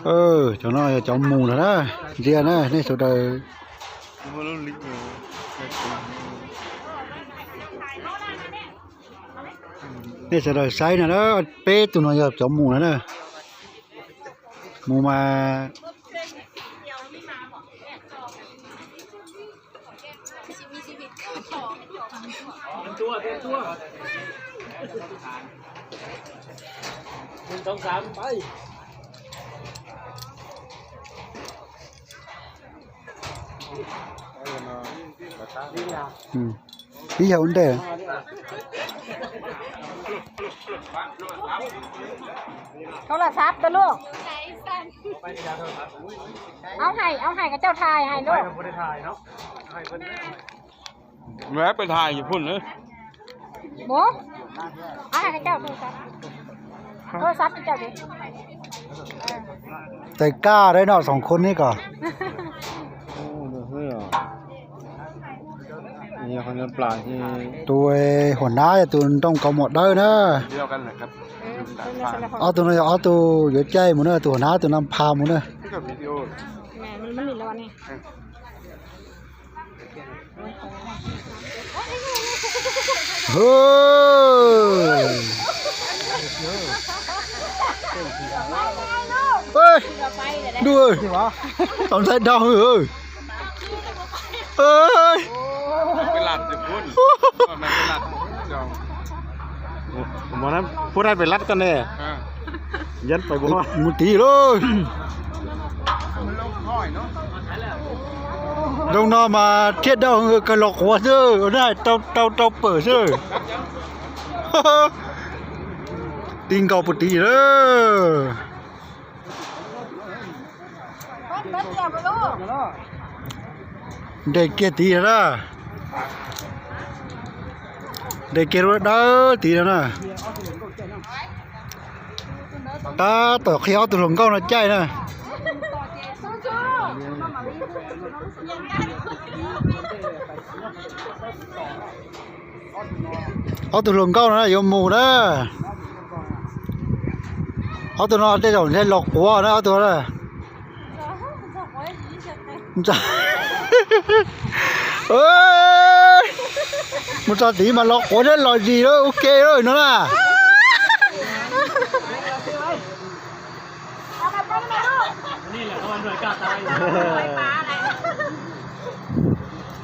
Cov no yog cov mus lawm na, ntsia na nej sawv daws. Nej sawv daws saib na, peb tug no yog cov mus na na. Mus mas. Ib yam ua ntej. โทรศัพท์ตัวลูก เอาให้ เอาให้กับเจ้าถ่ายให้ลูก Mày ép mày thầy gì phun nữa. Bố. Ai cái chậu tôi sắp. Tôi sắp cái chậu đi. Tais kaj dab no xoom khun ne ko. Tus huam nab yog tus nroo kaus muam dawb na. Ob tug no yog ob tug yuav caij mus na, tus huam nab tus na pha mus na. Ntuj, tau ntxhais dau. Puab dai pem lab koj ne. Mus tiv lauj. Zoo no mas thiaj dau kawg los quav xwb, rau rau pawm xwb. Ti nkaus puag tid lawm. Nres kiag tid na. Nres kiag lub dawb tid no na. Tab tom qhia ob tug hluas nkauj no caij na. Ob tug hluas nkauj no yuav mus na. Ob tug no tej zaum ntshe los quav na ob tug na. Mus txog tid mas los quav thiab los zis lawm, ua ke lawm no na.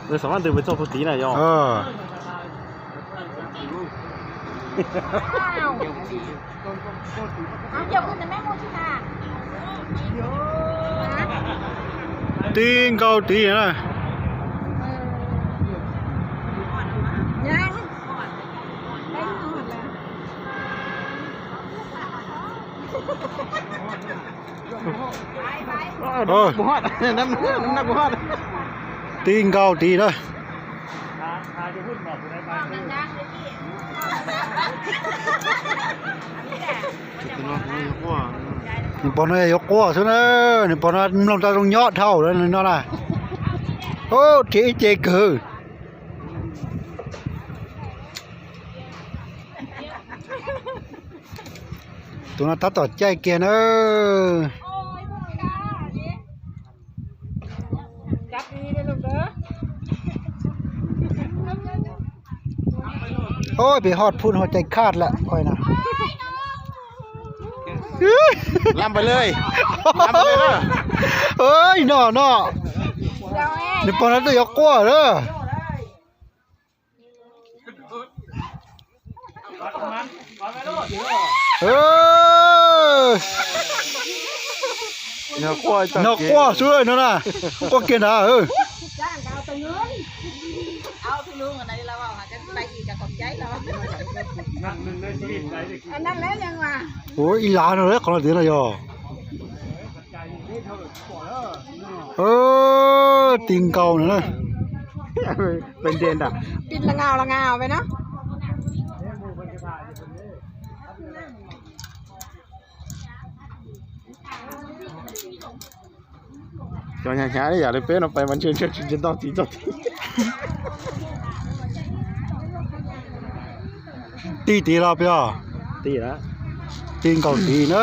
Nws xam maj ntws pes txog puag tid na yog. Ti nkaus tid na. Ti nkaus tid na. Nws pom no yuav quaj xwb na, nws pom no mloog tau zoo nyob dhau no na. Ub, rhiab ib ce kawg. Tus no tab tom caij kiag na. Ub, pem hot phun hot cai khaj lawm. No no, nws pom no twb yuav quaj lawm. No quaj xwb no na, quaj kiag ntag. Ua ib lav no qhov no tiag no yog. Ti nkaus no na. Cov hnyav hnyav li yam li peb no pais mas ntshe ntshe tsis nto tid txog tid. Ti tid los peb os. Ti lawm. Ti nkaus tid na,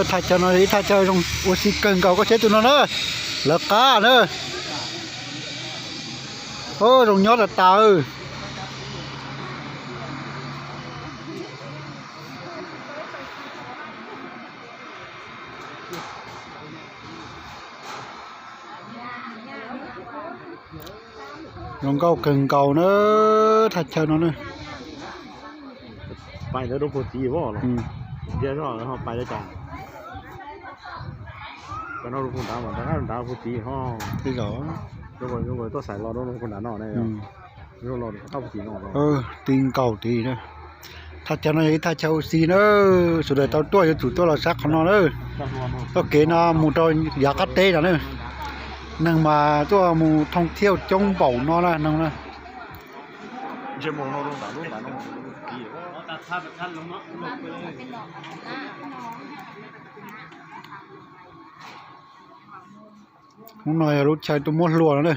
thaj chaw no yog ib thaj chaw zoo ua si kawg nkaus, koj saib tus no na, lawv qab na. Zoo nyob tas tas. Zoo nkauj kawg nkaus na, thaj chaw no na. Pais ntawd rau puag tid voj los, ntsia zoj ho pais li cas. Pais no rau puag nrad mas rov qab nrad puag tid ho. Tej zaum zoo nkaus tuaj xaiv los rau puag nrad no ne. Ti nkaus tid na. Thaj chaw no yog ib thaj chaw ua si na, sawv daws tau tuaj yuav tsum tuaj los saib qhov no na. Txoj kev no mus rau yav qab teb no na. Neeg mas tuaj mus thoob thiaj coob npaum no na, neeg na. Hnub no yog lub chaw tuaj muab hlua no na.